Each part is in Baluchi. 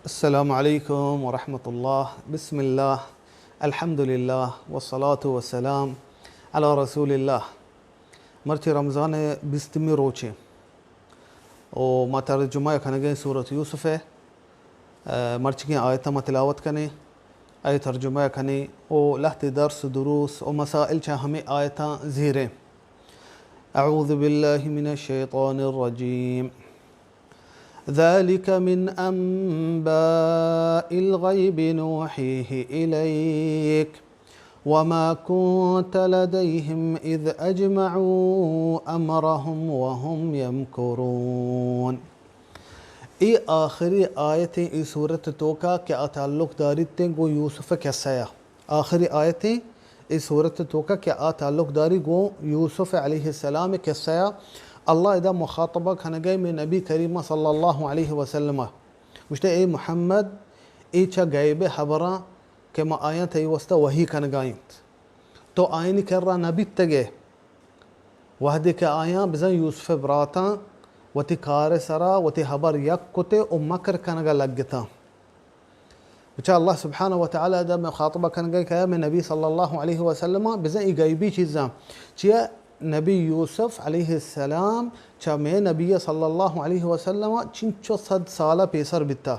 السلام علیکم ورحمۃ اللہ۔ بسم اللہ، الحمدللہ، والصلاة والسلام علی رسول اللہ۔ مرچی رمضان ءِ بیستمی روچے و ما ترجمہ کنگیں سورت یوسف ءِ، ءَ، مرچیگیں آیتاں ما تلاوت کنیں، اے ترجمہ کنیں و لہتے درس و دروس و مسائل چہ ہمے آیتاں زیریں۔ اعوذ باللہ من الشیطان الرجیم۔ ذلك من أنباء الغيب نوحيه إليك وما كنت لديهم إذ أجمعوا أمرهم وهم يمكرون۔ اے آخری آیتیں اے سورت توکا کہ آ تعلق داریتیں گوں یوسف قصہ ءَ۔ آخری آیتیں اے سورت توکا کہ آ تعلق داری گوں یوسف علیہ السلام قصہ ءَ۔ اللہ ادا مخاطبہ کنگے میں نبی کریم صلی اللہ علیہ وسلم ءَ۔ گوشتے، اے محمد، اے چہ غیب حبراں کہ ما آیاں تئی واسطہ وحی کنگائیں۔ تو آیانی کرا نہ بیتگے۔ وہدے کہ آیاں بزاں یوسف ءِ براتاں وتی کار ءِ سرا وتی حبر یک کتے و مکر کنگا لگتاں۔ بچا اللہ سبحانہ و تعالی ادا مخاطبہ کنگے کہ میں نبی صلی اللہ علیہ وسلم بزاں ای غیبی چیزاں۔ چیا نبی یوسف علیہ السلام چہ میں نبی صلی اللہ علیہ وسلم چنچو صد سالہ پیسر بیتا،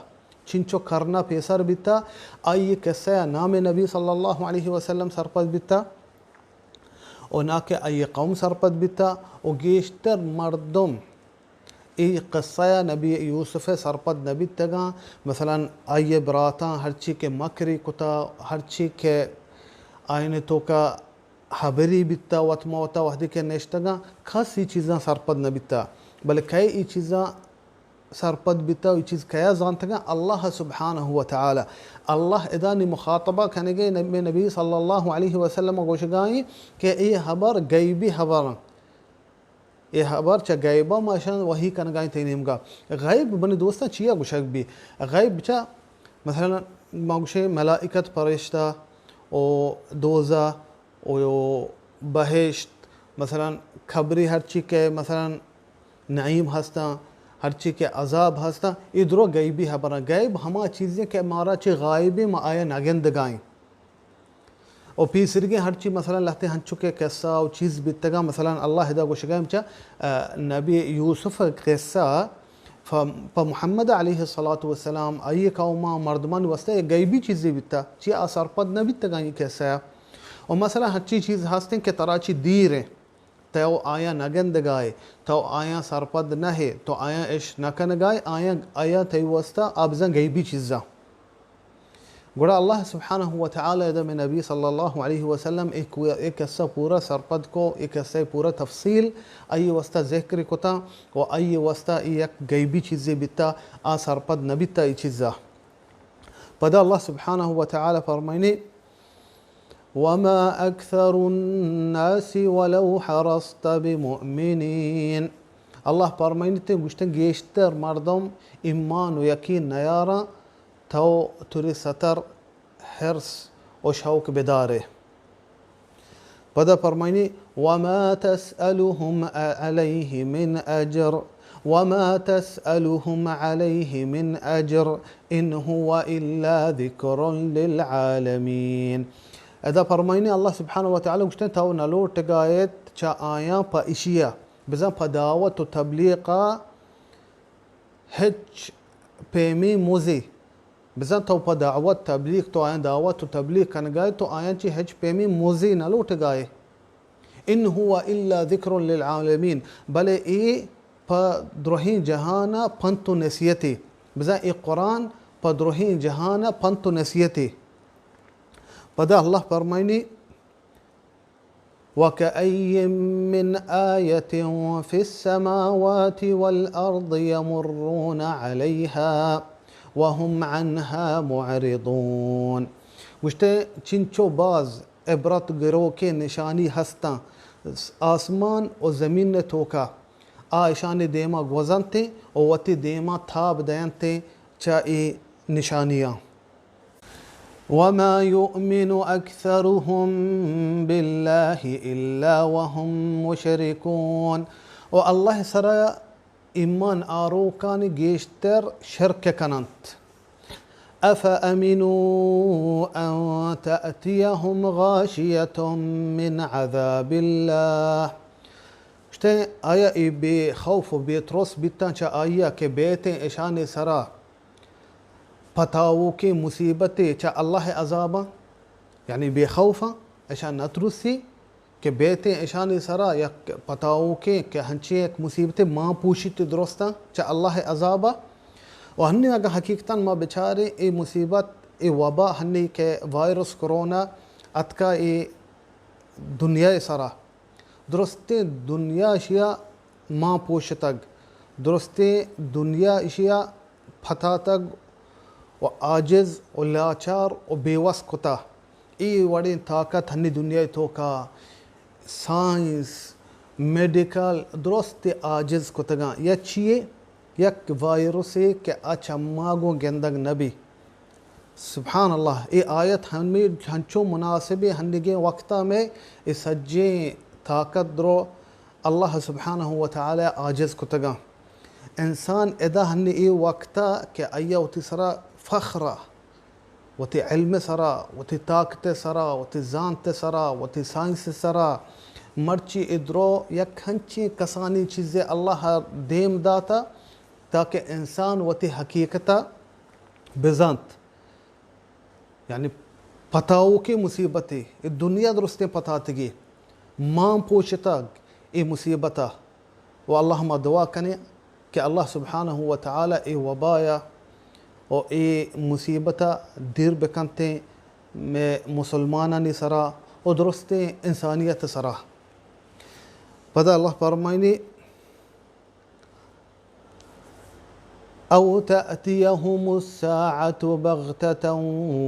چنچو کرنا پیسر بیتا، آئی قصہ نام نبی صلی اللہ علیہ وسلم سرپد بیتا۔ و نا کہ آئی قوم سرپد بیتا و گیشتر مردم اے قصہ ءَ نبی یوسف ءَ سرپد نہ بیتگاں۔ مثلاً آئی براتاں ہرچی کہ مکری کتا، ہرچی کہ آئین توکا حبری بیتا، وت ما وتا وحدی کہ نشتگاں، کس ای چیزاں سرپد نہ بیتا۔ بلے کئے ای چیزاں سرپد بیتا و ای چیز کیا زانتگاں؟ اللہ سبحانہ و تعالی۔ اللہ ادا نی مخاطبہ کنگے نبی، نبی صلی اللہ علیہ وسلم گوشگائیں کہ اے حبر غیبی حبر، اے حبر چہ غیبا ما اشان وحی کنگائیں تئی نیمگا۔ غیب بنی دوستاں چیا گوشگ بی؟ غیب چہ مثلاً ما گوشیں ملائکت، پرشتہ و دوزہ و بہشت، مثلاً قبری ہرچی کہ مثلاً نعیم ہستاں، ہرچی کہ عذاب ہستاں، اے درو غیبی حبراں۔ غیب ہما چیزیں کہ مارا چہ غائبیں، ما آیا نگندگائیں۔ و پیسرگیں ہرچی مثلاً لہتے ہنچو کہ قصہ و چیز بیتگاں، مثلاً اللہ ادا گوشگا ہم چہ، آ، نبی یوسف قصہ ف-، پہ محمد علیہ الصلاۃ والسلام، آئی قوما مردمان واسطہ ایک غیبی چیزے بیتا، چی آ سرپد نہ بیتگاں ای قصہ۔ و مثلاً ہنچی چیز ہستیں کہ ترا چی دیر ہیں، تو آیا نہ گندگائے، تو آیا سرپد نہ ہے، تو آیا اش نہ کنگائے، آیا، آیا تئی واسطہ آ بزاں غیبی چیزاں۔ گڑا اللہ سبحانہ و تعالی ادا میں نبی صلی اللہ علیہ وسلم ایک، ایک قصہ پورا سرپد کو، ایک قصہ پورا تفصیل آئی واسطہ ذکر کتا و آئی واسطہ ای یک غیبی چیزے بیتا، آ سرپد نہ بیتا ای چیزا۔ پدا اللہ سبحانہ و تعالی فرمائنی، وما أكثر الناس ولو حرصت بمؤمنين۔ اللہ فرمائنی تے گوشتن گیشتر مردم ایمان و یقین نیاراں، تو تری ستر حرص و شوق بدارے۔ پدا فرمائنی، وما تسألهم عليه من أجر، وما تسألهم عليه من أجر، إن هو إلا ذكر للعالمين۔ ادا فرمائنی اللہ سبحانہ و تعالی گوشتن، تو نلوٹگائیت چہ آیاں پہ اشیا، بزاں پہ دعوت و تبلیغا ہچ پیمیں مزے، بزاں تو پہ دعوت تبلیغ، تو آیاں دعوت و تبلیغ کنگائے، تو آیاں چی ہچ پیمیں مزے نہ لوٹگائے۔ ان هو الا ذکر للعالمین، بلے اے پہ درہیں جہانا پنت و نصیحتے، بزاں اے قرآن پہ درہیں جہانا پنت و نصیحتے۔ پدا اللہ فرمائنی، وكأين من آية في السماوات والأرض يمرون عليها وهم عنها معرضون۔ گوشتے، چنچو باز عبرت گروکیں نشانی ہستاں آسمان و زمین توکا، آ اشانی دیما گوزنتیں و وتی دیما تاب دینتیں چہ اے نشانیاں۔ وما يؤمن أكثرهم بالله إلا وهم مشركون۔ و اللہ سرا ایمان آروکانی گیشتر شرک کننت۔ أفأمنوا أن تأتيهم غاشية من عذاب الله؟ گوشتے، آیا اے بے خوف و بے ترس بیتاں چہ آئیا کہ بیتیں اشانی سرا پتاوکیں مصیبتے چہ اللہ عذاباں؟ یعنی بے خوفاں، اشاں نہ ترسی کہ بیتیں اشانی سرا یک پتاوکیں کہ ہنچیں یک مصیبتے مان پوشیت درستاں چہ اللہ عذابا۔ و ہنی اگاں حقیقتاً ما بچاریں اے مصیبت، اے وبا ہنی کہ وائرس کرونا اتکا اے دنیا سرا، درستیں دنیا اشیا مان پوشتگ، درستیں دنیا اشیا پتاتگ و عاجز و لاچار و بے وس کتا۔ اے وڑیں طاقت ہنی دنیا توکا سائنس، میڈیکل درست عاجز کتگاں۔ یا چیے؟ یک وائرسے کہ آ چما گوں گندگ نبی۔ سبحان اللہ، اے آیت ہمے ہنچو مناسبیں ہنگیں وقتا میں اے سجیں طاقت درو اللہ سبحانہ و تعالی عاجز کتگاں۔ انسان ادا ہنی اے وقتا کہ آیا وتی سرا فخرا، وتی علم سرا، وتی طاقت سرا، وتی زانت سرا، وتی سائنس سرا، مرچی اے درو یک ہنچیں کسانی چیزے اللہ دیم داتا تاکہ انسان وتی حقیقتا بزانت۔ یعنی پتاوکیں مصیبتے، اے دنیا درستیں پتاتگی، مان پوشتگ اے مصیبتا۔ و اللہ ما دعا کنیں کہ اللہ سبحانہ و تعالی اے وبایا و اے مصیبتا دیر بکنتیں مئے مسلمانانی سرا و درستیں انسانیت سرا۔ پدا اللہ فرمائنی، أو تأتيهم الساعة بغتة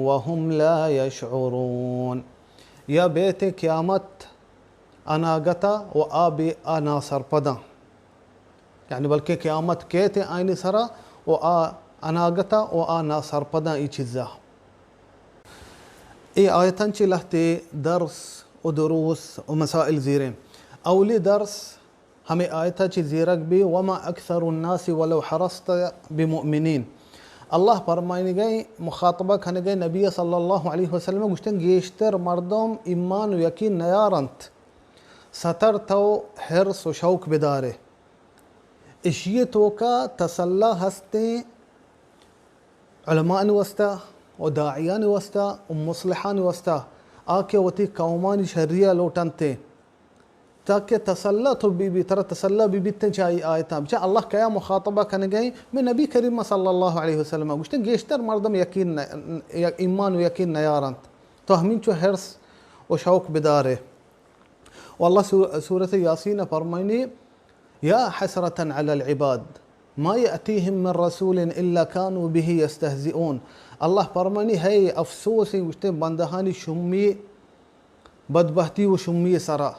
وهم لا يشعرون۔ یا بیت قیامت اناگتا و آ بے آ ناسرپداں۔ یعنی بلکہ قیامت کیت آئینی سرا و آ اناگتا و آ ناسرپداں ای چیزا۔ اے آیتاں چی لہتے درس و دروس و مسائل زیریں۔ اولی درس ہمے آیتا چی زیرگ بی، وما اکثر الناس ولو حرصت بمؤمنین۔ اللہ فرمائنگئے، مخاطبہ کنگئے نبی صلی اللہ علیہ وسلم، گوشتن گیشتر مردم ایمان و یقین نیارنت، ستر تو حرص و شوق بدارے۔ اشی توکا تسلا ہستیں علماء واسطہ و داعیان واسطہ و مصلحان واسطہ، آ کہ وتی قومانی شریا لوٹنتے۔ تاکہ تسلا تو بی بی، ترا تسلا بی بیتیں چہ آئی آیتاں۔ بچا اللہ کیا مخاطبہ کنگئے؟ میں نبی کریم صلی اللہ علیہ وسلم گوشتیں گیشتر مردم یقین نہ، ایمان و یقین نیارنت۔ تو ہمینچو حرص و شوق بدارے۔ و اللہ سو-، سورت یاسین فرمائنی، یا حسرة علی العباد ما یأتیهم من رسول الا کانوا به یستهزئون۔ اللہ فرمائنی، ہے افسوس گوشتیں بندہانی شمی بدبہتی و شمی سرا۔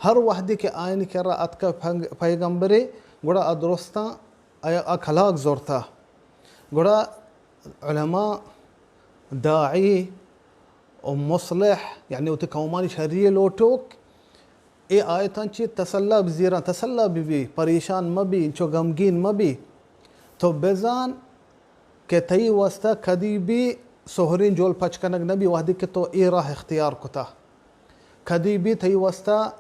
ہر وہدے کہ آیانی کرا اتکا پنگ-، پیغمبرے، گڑا آ درستاں آیا آ کلاگ زرتا۔ گڑا علماء، داعی و مصلح، یعنی وتی قومانی شری لوٹوک، اے آیتاں چی تسلا بزیراں، تسلا ببی، پریشان مبی، انچو غمگین مبی۔ تو بزان کہ تئی واسطہ کدی بھی سہریں جول پچ کنگ نہ بی وہدے کہ تو اے راہ اختیار کتا۔ کدی بھی تئی واسطہ،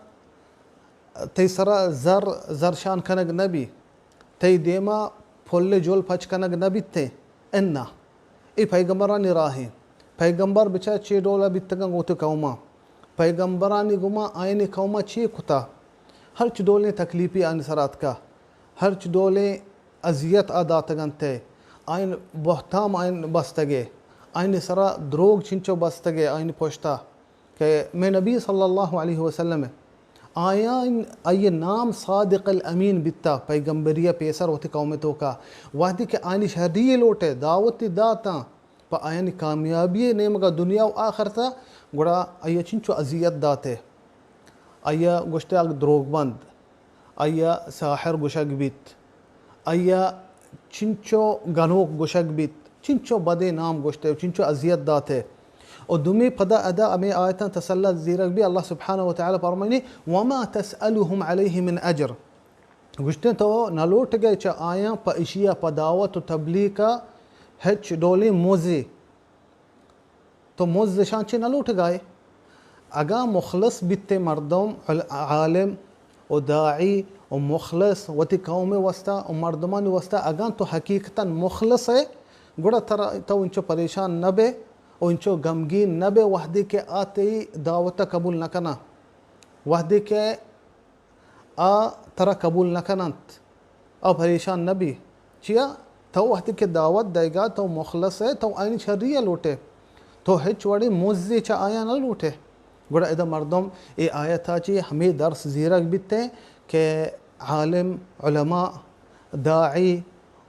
تئی سرا زر، زرشان کنگ نہ بی، تئی دیما پھل جول پچ کنگ نہ بیتے۔ انا اے پیغمبرانی راہیں۔ پیغمبر بچا چے ڈولا بیتگاں گوں وتی قوما۔ پیغمبرانی گما آئینی قوما چے کتا۔ ہرچ ڈولیں تکلیفی آئینی سرا اتکا۔ ہرچ ڈولیں اذیت آ داتگ انت ء آئین بہتام آئین بستگ ء آئین سرا دروگ چنچو بستگ ء آئین پشتا کہ مئے نبی صلی اللہ علیہ وسلم ء آیان آئی نام صادق الامین بیتا، پیغمبری ء پیسر وتی قوم توکا وہدی کہ آئینی شری لوٹے دعوتی داتاں پہ آیانی کامیابی ء نیمگا دنیا و آخرتا، گڑا آئی چنچو اذیت داتے۔ آئی ء گوشتگ دروگ بند، آئی ء ساحر گوشگ بیت، آئی ء چنچو گنوک گوشگ بیت، چنچو بدیں نام گوشتے و چنچو اذیت داتے۔ و دومی پدا ادا ہمے آیتاں تسلا زیرگ بی، اللہ سبحانہ و تعالی فرمائنی، وما تسألهم علیہ من اجر۔ گوشتیں تو نہ لوٹگئے چہ آیاں پہ اشیا پہ دعوت و تبلیغا ہچ ڈولیں مزے، تو مز اشاں چہ نہ لوٹگائے۔ اگاں مخلص بیتیں مردم، عل-، عالم و داعی و مخلص وتی قوم واسطہ و مردمانی واسطہ، اگاں تو حقیقتاً مخلص ئے، گڑا ترا، تو انچو پریشان نہ بے و انچو غمگین نہ بے وہدے کہ آ تئی دعوت قبول نہ کناں، وہدے کہ آ ترا قبول نہ کننت، آ پریشان نہ بی۔ چیا؟ تو وہدے کہ دعوت دئیگا، تو مخلص ئے، تو آیانی شری ءَ لوٹے، تو ہچ وڑیں مزے چہ آیاں نہ لوٹے۔ گڑا ادا مردم اے آیت ءَ چہ ہمے درس زیرگ بیت کہ عالم، علماء، داعی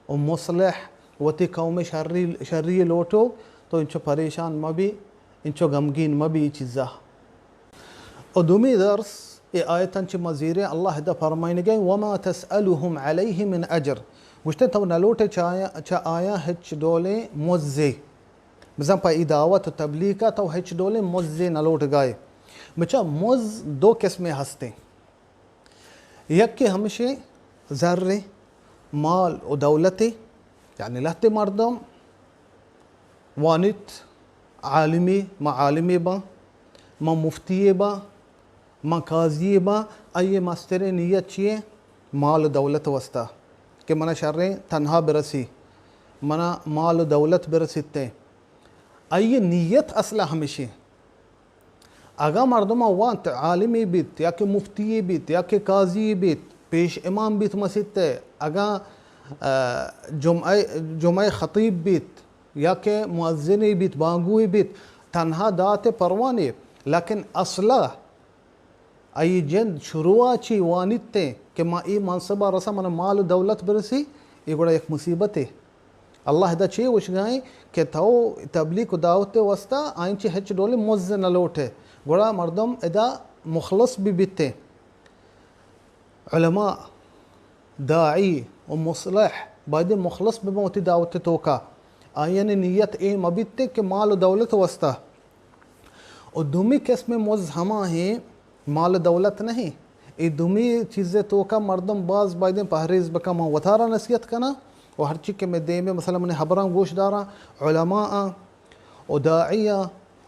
و مصلح وتی قوم شری، شری لوٹوک، تو انچو پریشان مہ بی، انچو غمگین مہ بی اے چیزا۔ و دومی درس، اے آیتاں چہ ما زیریں، اللہ ادا فرمائنگے، وما تسألهم علیہ من اجر، گوشتے تو نہ لوٹے چہ آیاں، چہ آیاں ہچ ڈولیں مزے۔ بزاں پہ ای دعوت و تبلیغ ءَ تو ہچ ڈولیں مزے نہ لوٹگائے۔ بچا مز دو قسمے ہستیں۔ یکے ہمشیں زرے، مال و دولتے، یعنی لہتے مردم وانیت، عالمے، ما عالمے باں، ما مفتیے باں، ما قاضیے باں، آئی مستریں نیت چیے؟ مال و دولت واسطہ، کہ منا شریں تنہا برسی، منا مال و دولت برسیتے۔ آئی نیت اصلا ہمشیں۔ اگاں مردم وانت عالمے بیت یا کہ مفتیے بیت یا کہ قاضیے بیت، پیش امام بیت مسیت ءَ، اگاں، آ، جمعہ، جمعہ خطیب بیت یا کہ مؤذنے بیت، بانگوے بیت، تنہا دات پروانے، لیکن اصلا آئی جند شروع ءَ چی وانیت ایں کہ ما اے منصب ءَ رساں، منا مال و دولت برسی، اے گڑا یک مصیبتے۔ اللہ ادا چے گوشگائیں کہ تو تبلیغ و دعوت واسطہ آئیں چہ ہچ ڈولیں مز نہ لوٹے۔ گڑا مردم ادا مخلص بہ بیت ایں۔ علماء، داعی و مصلح باید مخلص بہ بنت وتی دعوت توکا۔ آیانی نیت اے مہ بیت کہ مال و دولت واسطہ۔ و دومی قسم مز ہما ہیں، مال و دولت نہیں۔ اے دومی چیز توکا مردم باز بایدیں پہریز بکن۔ من وتارا نصیحت کناں و ہرچی کہ میں دیمے مثلا منی حبراں گوش داراں، علماء آں و داعی آں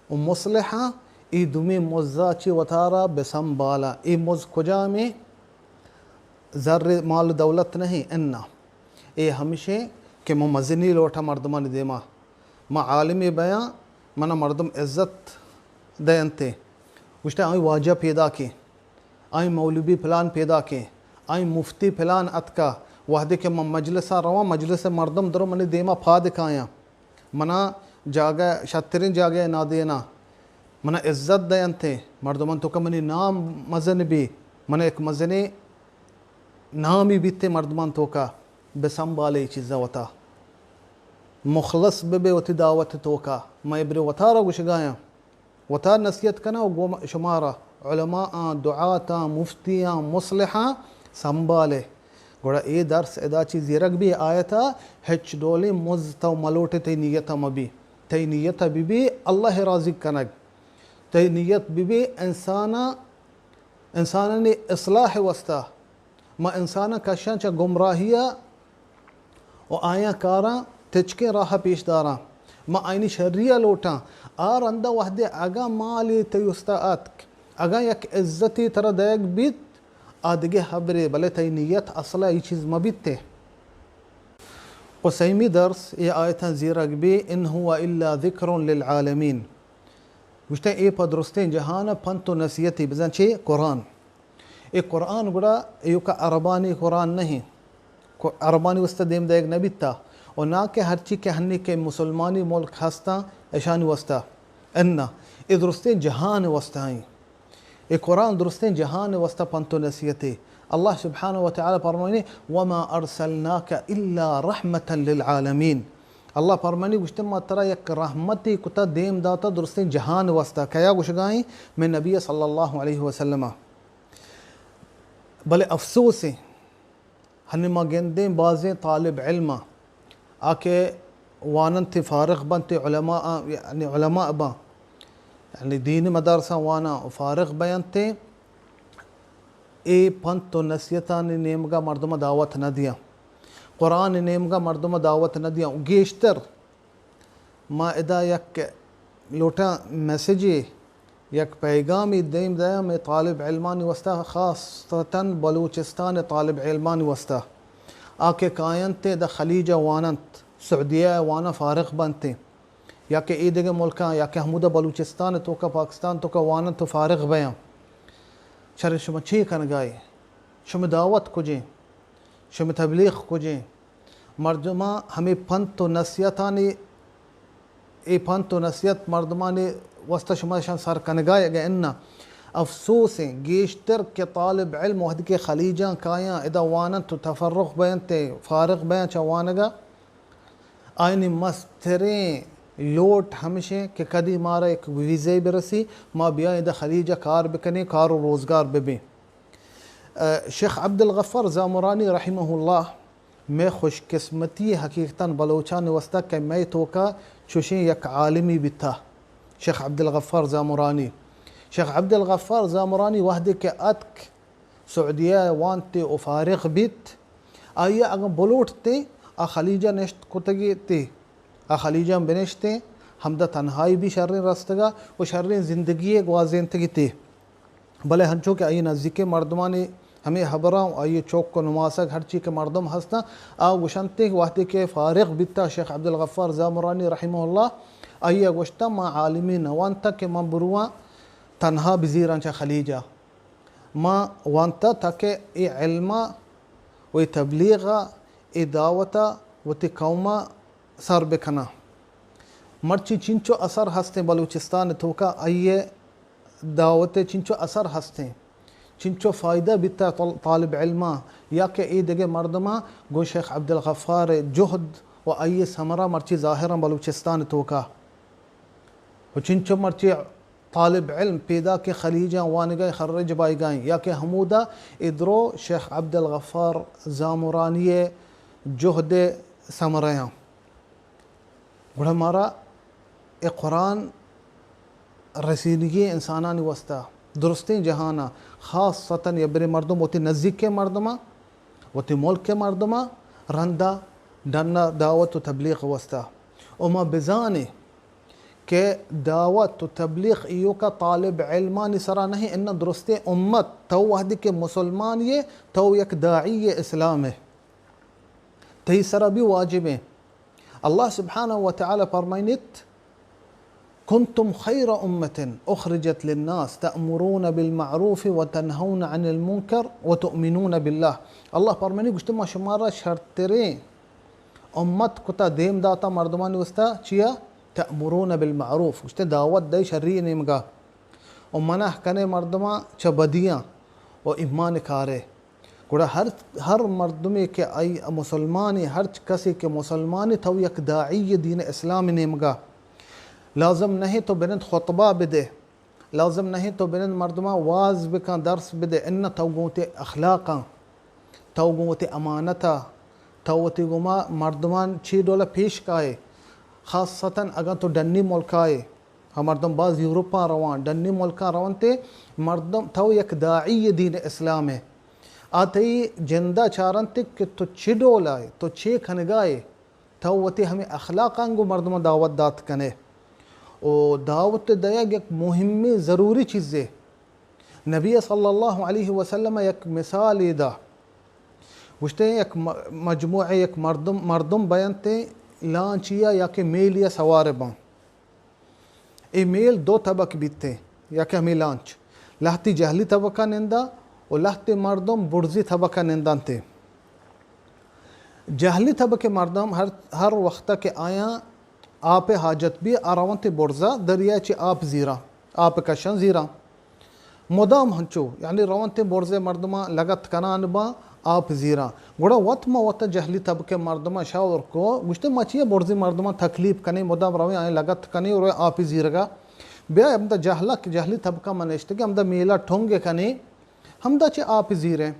و مصلح آں، اے دومی مزا چی وتارا بسنبالا۔ اے مز کجامیں؟ زر مال و دولت نہیں، انا۔ اے ہمشیں کہ من مزنی لوٹاں مردمانی دیما۔ من عالمے بیاں، منا مردم عزت دینتے۔ گوشتے آئی واجہ پیداکیں، آئی مولوی پلان پیداکیں، آئی مفتی پلان اتکا۔ وہدے کہ من مجلسا رواں، مجلس مردم درو منی دیما پاد کایاں۔ منا جاگہ، شتریں جاگہ نادیناں۔ منا عزت دینتے۔ مردمان توکا منی نام مزن بی۔ منا یک مزنیں نامی بیتے مردمان توکا۔ بسنبالے اے چیزا وتا۔ مخلص ببے وتی دعوت توکا۔ من ابرے وتارا گوشگایاں۔ وتا نصیحت کناں و گوں شمارا علماء آں، دعات آں، مفتی آں، مصلح آں، سنبالے۔ گڑا اے درس ادا چی زیرگ بی آیتا، ہچ ڈولیں مز تو ملوٹے تئی نیتا مبی۔ تئی نیتا ببی اللہ راضی کنگ۔ تئی نیت ببی انسانا، انسانانی اصلاح واسطہ۔ ما انساناں کشاں چہ گمراہی ء و آیاں کاراں تچکیں راہ ء پیش داراں۔ ما آیانی شری ء لوٹاں۔ آ رند ء وہدے اگاں مالے تئی است ء اتک، اگاں یک عزتے ترا دئیگ بیت، آ دگہ ہبرے، بلے تئی نیت اصل ء اے چیز مہ بیت۔ و سیمی درس اے آیتاں زیرگ بی، ان هو الا ذکر للعالمین۔ گوشتہ اے پہ درستیں جہان ء پنت و نصیحتے، بزاں چے؟ قرآن۔ اے قرآن گڑا ایوکا عربانی قرآن نہیں، کو-، عربانی واسطہ دیم دئیگ نہ بیتا، و نا کہ ہرچی کہ ہنی کہ مسلمانی ملک ہستاں اشانی واسطہ، انا، اے درستیں جہان واسطہ ہیں۔ اے قرآن درستیں جہان واسطہ پنت و نصیحتے۔ اللہ سبحانہ و تعالی فرمائنے، وما ارسلناک الا رحمتا للعالمین۔ اللہ فرمانی گوشتے، ما ترا یک رحمتے کتا دیم داتا درستیں جہان واسطہ۔ کیا گوشگائیں؟ میں نبی صلی اللہ علیہ وسلم۔ بلے افسوس ایں، ہنی ما گندیں بازیں طالب علم آ کہ واننت فارغ بنت، علماء، یعنی علماء باں، یعنی دینی مدارساں واناں و فارغ بینت، اے پنت و نصیحتانی نیمگا مردم دعوت نہ دیاں، قرآن نیمگا مردم دعوت نہ دیاں۔ گیشتر ما ادا یک لوٹاں میسجے، یک پیغامے دیم دیاں مئے طالب علمانی واسطہ، خاصتاً بلوچستان طالب علمانی واسطہ۔ آ کہ کاینت ادا خلیج ءَ واننت، سعودیہ ءَ واناں فارغ بنت، یا کہ اے دگہ ملکاں، یا کہ ہمودا بلوچستان توکا، پاکستان توکا واننت و فارغ بیاں۔ شر، شما چے کنگائے؟ شما دعوت کجیں؟ شما تبلیغ کجیں؟ مردماں ہمے پنت و نصیحتانی، اے پنت و نصیحت مردمانی واسطہ شما اشاں سر کنگائے اگہ اناں؟ افسوس ایں، گیشتر کہ طالب علم وہدے کہ خلیجاں کایاں، ادا واننت و تفرغ بینت، فارغ بیاں چہ وانگا، آیانی مستریں لوٹ ہمشیں کہ کدی مارا یک ویزے برسی، ما بیایں ادا خلیجا کار بکنیں، کار و روزگار ببیں۔ ء، شیخ عبدالغفار زامرانی رحمہ اللہ، مئے خوش قسمتی حقیقتاً بلوچانی واسطہ کہ مئے توکا چوشیں یک عالمی بیتا، شیخ عبدالغفار زامرانی۔ شیخ عبدالغفار زامرانی وہدے کہ اتک سعودیہ ءَ وانت و فارغ بیت، آئی ءَ اگاں بلوٹتیں، آ خلیجا نشت کتگی تے، آ خلیجا بنشتیں، ہمدا تنہائی بی شریں رستگا و شریں زندگی گوازینتگی تے۔ بلے ہنچو کہ آئی نزیکیں مردمانی ہمے ہبراں و آئی چوک و نماسگ ہرچی کہ مردم ہستاں، آ گوشنت کہ وہدے کہ فارغ بیتا شیخ عبدالغفار زامرانی رحمہ اللہ، آئی ءَ گوشتا، ما عالمی نہ وانتا کہ من برواں تنہا بزیراں چہ خلیجا۔ ما وانتا تاکہ اے علما و اے تبلیغا، اے دعوتا وتی قوما سر بکناں۔ مرچی چنچو اثر ہستیں بلوچستان توکا، آئی ءِ دعوت ءِ چنچو اثر ہستیں، چنچو فائدہ بیتا طل-، طالب علماں یا کہ اے دگہ مردماں گوں شیخ عبدالغفار ءِ جہد و آئی ءِ ثمرہ مرچی ظاہراں بلوچستان توکا۔ و چنچو مرچی طالب علم پیداک خلیجاں وانگا خرج بائیگائیں یا کہ ہمودا اے درو شیخ عبدالغفار زامرانی ءِ جہد ءِ ثمرہ آں۔ گڑا مارا اے قرآن رسینگی انسانانی واسطہ، درستیں جہانا، خاصتاً یا برے مردم وتی نزیکیں مردماں، وتی ملک مردماں رندا ڈنا دعوت و تبلیغ واسطہ۔ و ما بزانیں کہ دعوت و تبلیغ ایوکا طالب علمانی سرا نہیں، اناں درستیں امت، تو وہدے کہ مسلمان یے، تو یک داعی اسلام ہے، تئی سرا بھی واجب ہے۔ اللہ سبحانہ و تعالی فرمائنیت، کنتم خیر امة اخرجت للناس تأمرون بالمعروف وتنهون عن المنکر وتؤمنون بالله۔ اللہ فرمائنی گوشتے، ما شمارا شرتریں امت کتا، دیم داتا مردمانی واسطہ، چیا؟ تأمرون بالمعروف، گوشتے دعوت دے شری نیمگا و منع کنے مردماں چہ بدیاں و ایمان کارے۔ گڑا ہر، ہر مردمے کہ آئی مسلمانی، ہر کسے کہ مسلمانی، تو یک داعی دین اسلام نیمگا۔ لازم نہیں تو بنند خطبہ بدے، لازم نہیں تو بنند مردماں واز بکن، درس بدے، اناں تو گوں وتی اخلاقاں، تو گوں وتی امانتا، تو وتی گوما مردمان چی ڈولا پیش کائے، خاصتاً اگاں تو ڈنی ملکائے، ہا مردم باز یورپاں روان، ڈنی ملکاں رونتے، مردم تو یک داعی دین اسلام ہے۔ آ تئی جندا چارنتے کہ تو چی ڈولائے، تو چی کنگائے، تو وتی ہمیں اخلاقاں گوں مردماں دعوت دات کنے۔ و دعوت دیگ یک مہمیں ضروری چیزے۔ نبی صلی اللہ علیہ وسلم یک مثالے دا۔ گوشتے یک م-، مجموعہ یک مردم، مردم بینتے لانچیا یا کہ میلیا سوار بان۔ اے میل دو طبق بیتے، یک ہمیں لانچ۔ لہتی جہلی طبقہ نندا و لہتے مردم برزی طبقہ نندانتے۔ جہلی طبقے مردم ہر، ہر وقت کہ آیاں آپ حاجت بی، آ رونتے برزا دریا چی آپ زیرا، آپ کشن زیرا۔ مدام ہنچو، یعنی رونتے برزے مردماں لگت کنان باں، آپ زیراں۔ گڑا وت ما وت جہلی طبقے مردماں شاور کو، گوشتے، ما چیئے برزی مردماں تکلیف کنیں، مدام رویں آئیں لگت کنیں، رویں آپی زیرگا۔ بیا ہمدا جہلا کہ جہلی طبقہ ما نشتگیں، ہمدا میلا ٹنگ کنیں، ہمدا چہ آپ زیریں۔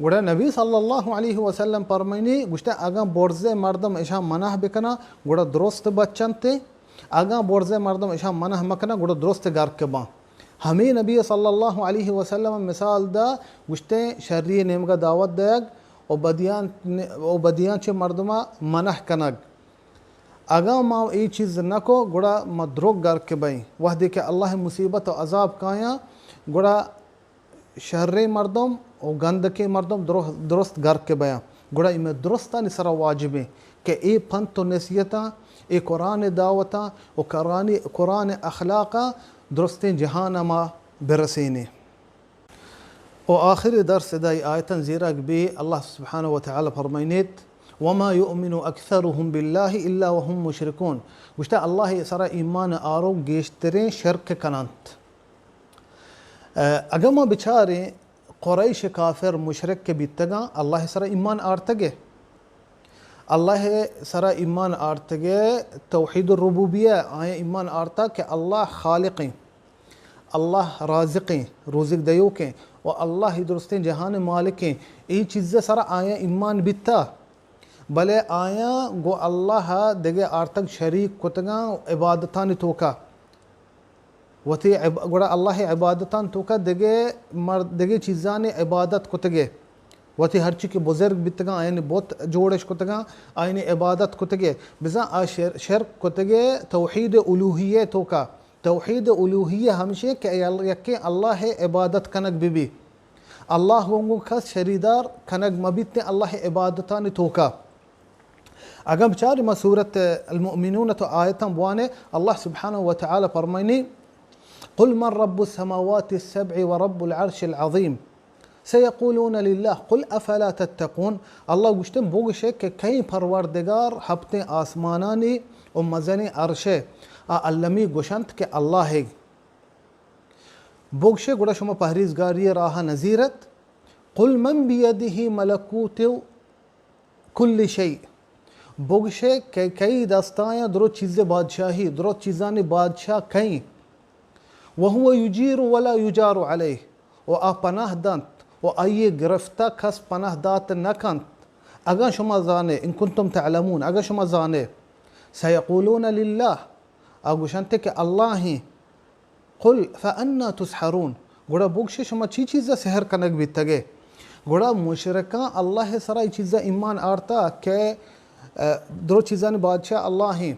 گڑا نبی صلی اللہ علیہ وسلم فرمائنی، گوشتے، اگاں برزے مردم اشاں منع بکناں، گڑا درست بچنتے، اگاں برزے مردم اشاں منع مکناں، گڑا درست گرک باں۔ ہمے نبی صلی اللہ علیہ وسلم مثال دا، گوشتے، شری نیمگا دعوت دیگ و بدیان، و بدیان چہ مردما منع کنگ۔ اگاں ما اے چیز نہ کو، گڑا ما دروگ گرک بئیں۔ وہدے کہ اللہ مصیبت و عذاب کایاں، گڑا شریں مردم و گندکیں مردم درو-، درست گرک بیاں۔ گڑا اے مئے درستانی سرا واجبیں کہ اے پنت و نصیحتاں، اے قرآن دعوتاں و قرآنی، قرآن اخلاقاں درستیں جہان ما برسینیں۔ و آخری درس ادا اے آیتاں زیرگ بی، اللہ سبحانہ و تعالی فرمائنیت، وما يؤمن أكثرهم بالله إلا وهم مشركون۔ گوشتہ اللہ سرا ایمان آروک گیشتریں شرک کننت۔ اگاں ما بچاریں قریش کافر مشرک کہ بیتگاں، اللہ سرا ایمان آرتگے۔ اللہ سرا ایمان آرتگے، توحید الربوبیہ، آیاں ایمان آرتا کہ اللہ خالقیں، اللہ رازقیں، روزگ دیوکیں، و اللہ درستیں جہان مالکیں۔ اے چیز سرا آیاں ایمان بیتا، بلے آیاں گو اللہ دگہ آرتگ شریک کتگاں عبادتانی توکا۔ وتی عب-، گڑا اللہ عبادتان توکا دگہ مر-، دگہ چیزانی عبادت کتگے۔ وتی ہرچی کہ بزرگ بیتگاں، آیانی بت جوڑش کتگاں، آیانی عبادت کتگے۔ بزاں آ شر-، شرک کتگے توحید الوہیہ توکا۔ توحید الوہیہ ہمشی کہ یل-، یکیں اللہ عبادت کنگ ببی۔ اللہ گوں گوں کس شریدار کنگ مبیتیں اللہ عبادتانی توکا۔ اگاں بچاریں ما سورت المؤمنون تو آیتاں بوانے، اللہ سبحانہ و تعالی فرمائنی، قل من رب السماوات السبع ورب العرش العظيم سيقولون لله قل أفلا تتقون۔ اللہ گوشتن بگشے کہ کئی پروردگار ہپتیں آسمانانی و مزنیں عرشے، آ المی گوشنت کہ اللہ۔ بگشے گڑا شما پہریزگاری راہ نزیرت۔ قل من بيده ملكوت کل شیء۔ بگشے کہ کئی دستایاں درو چیز بادشاہی، درو چیزانی بادشاہ کئیں؟ وهو يجير ولا يجار عليه۔ و آ پناہ دنت و آئی گرفتہ کس پناہ دات نہ کنت۔ اگاں شما زانے، ان کنتم تعلمون، اگاں شما زانے، سیقولون للہ، آ گوشنت کہ اللہ ہیں۔ قل فأنا تسحرون، گڑا بگشے شما چی چیزا سحر کنگ بیتگے؟ گڑا مشرکاں اللہ سرا ای چیزا ایمان آرتا کہ، اه، درو چیزانی بادشاہ اللہ ہیں،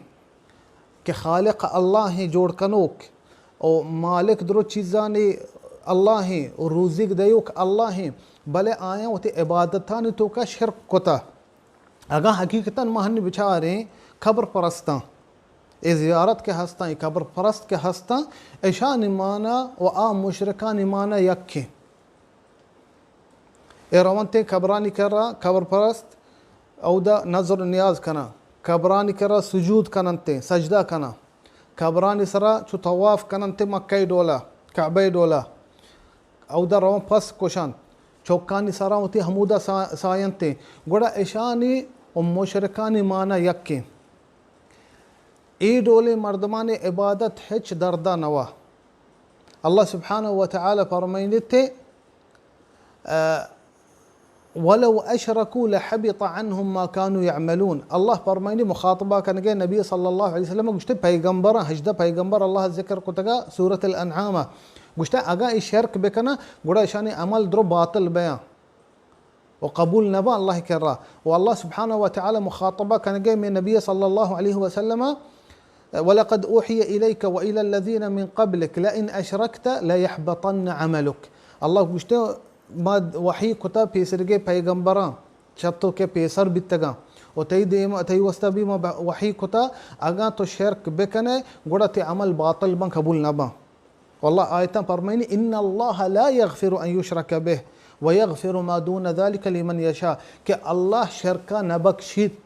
کہ خالق اللہ ہیں جوڑ کنوک، و مالک درو چیزانی اللہ ہیں، و روزیگ دیوک اللہ ہیں، بلے آیاں وتی عبادتانی توکا شرک کتا۔ اگاں حقیقتاً ما ہنی بچاریں قبر پرستاں، اے زیارت کہ ہستاں، اے قبر پرست کہ ہستاں، اشانی معنی و آ مشرکانی معنی یکیں۔ اے رونتیں قبرانی کرا، قبر پرست اودا نذر و نیاز کناں، قبرانی کرا سجود کننتیں، سجدہ کناں، قبرانی سرا چو طواف کننتیں مکہ ڈولا، کعبہ ڈولا۔ اودا رون پس کشنت، چوکانی سرا وتی ہمودا سا-، ساینتیں۔ گڑا اشانی و مشرکانی معنی یکیں۔ اے ڈولیں مردمانی عبادت ہچ دردا نوا۔ اللہ سبحانہ و تعالی فرمائنتے، اه، ولو اشركوا لحبط عنهم ما كانوا يعملون۔ اللہ فرمائنی مخاطبہ کنگے نبی صلی اللہ علیہ وسلم گوشتے پیغمبر، ہژدہ پیغمبر اللہ ذکر کتگا سورۃ الانعام۔ گوشتے اگاں اے شرک بکناں، گڑا اشانی عمل درو باطل بیاں و قبول نباں اللہ کرا۔ و اللہ سبحانہ و تعالی مخاطبہ کنگے میں نبی صلی اللہ علیہ وسلم، ولقد اوحی الیک و الی الذین من قبلک لئن اشرکت لیحبطن عملک۔ اللہ گوشتے، ما وحی کتا پیسرگے پیغمبراں، چتو کہ پیسر بیتگاں، و تئی دیم، تئی واسطہ بھی ما وحی کتا، اگاں تو شرک بکنے، گڑا تے عمل باطل بن، قبول نہ بن۔ واللہ آیتاں فرمائنی، ان اللہ لا یغفر ان یشرک بہ و یغفر ما دون ذلک لمن یشاء، کہ اللہ شرکا نہ بخشیت۔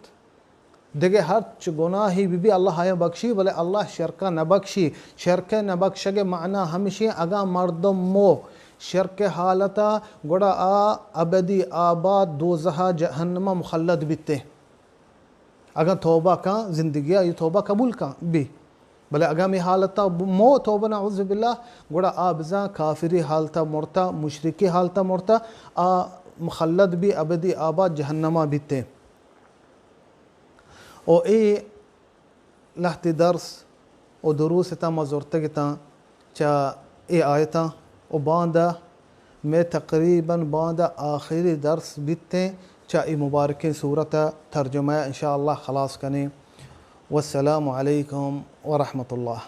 دگہ ہرچ گناہی بہ بی، اللہ آیاں بخشی، بلے اللہ شرکا نہ بخشی۔ شرک نہ بخشگ معنی ہمشی، اگاں مردم مو شرک حالتا، گڑا آ ابدی آباد دوزہا جہنما مخلد بیتے۔ اگاں توبہ کاں، زندگی آئی توبہ قبول کاں بی، بلے اگاں می حالتا مو توبہ نعوذ باللہ، گڑا آ بزاں کافری حالتا مرتا، مشرکی حالتا مرتا، آ مخلد بی ابدی آباد جہنما بیتے۔ و اے لہتے درس و دروس اتاں ما زرتگ اتاں چہ اے آیتاں و باندا مئے تقریباً باندا آخری درس بیتیں چہ اے مبارکیں سورت ء ترجمہ ء انشاءاللہ خلاص کنیں۔ والسلام عليكم ورحمة الله.